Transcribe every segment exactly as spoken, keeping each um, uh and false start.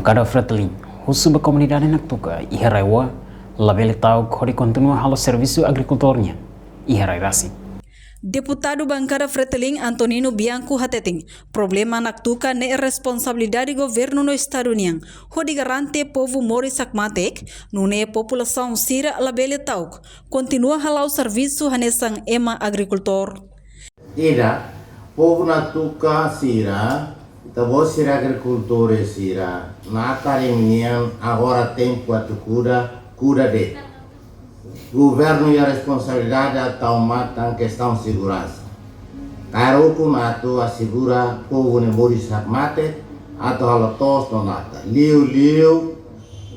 Bankada Fretilin husu ba komunidade Naktuka iha rai-oan labele ta'uk hodi kontinua halo servisu agrikultór nian iha rai rasik. Deputadu Bankada Fretilin Antonino Bianco hateten, problema Naktuka ne'e responsabilidade governu no estadu nian hodi garante povu moris hakmatek, nune'e populasaun sira labele ta'uk kontinua hala'o servisu hanesan ema agrikultór. Ida, povu Naktuka sira, ita-boot sira agrikultór sira, natar imi-nian agora tempu atu kuda, kuda de'it. Governu iha responsabilidade atu tau matan kestaun seguransa. Kaer ukun atu asegura povu nia moris hakmatek, atu halo to'os no natar. Liuliu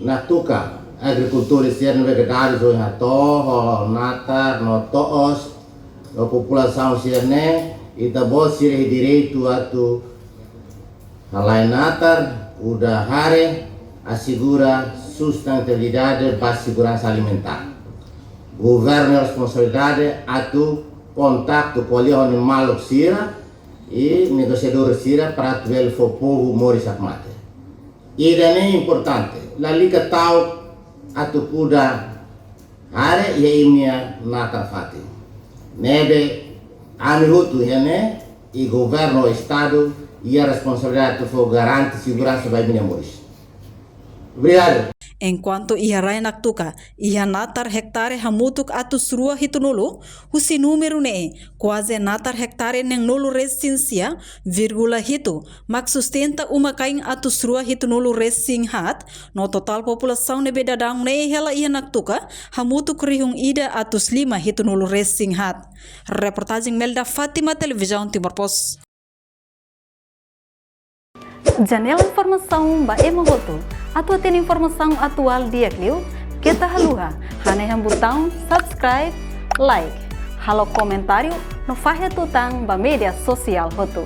Naktuka, agrikultór sira ne'ebé ke dadu zo hato'o, natar no to'os, no populasaun sira-ne'e, ita-boot sira iha direitu atu halai natar, kuda hare, asegura sustentabilidade ba seguransa alimentár. Governu responsabilidade atu kontaktu ko'alia ho nia maluk sira i negosiadór sira para atu bele fó povu moris hakmatek. Ida-ne'e importante, lalika ta'uk atu kuda hare iha imi-nia natar fatin. Ne'ebé ami hotu iha ne'e, i governu, estadu, iha responsabilidade atu fó garante seguransa ba imi-nia moris. Obrigadu. Enkuantu iha rai Naktuka, iha natar hektare hamutuk atus rua hitunulu, husi númeru ne'e, kuaze natar hektare neenulu resin sia vírgula hitu mak sustenta uma-kain atus rua hitunulu resin haat, no totál populasaun ne'ebé daudaun ne'e hela iha Naktuka hamutuk rihun ida atus lima hitunulu resin haat. Reportajen Melda Fátima, Televizaun Timor Post. Janela informasaun ba ema hotu. Atu hatene informasaun atuál di'ak liu, keta haluha hanehan butaun subscribe, like, halo komentáriu no fahe tutan ba média sosiál hotu.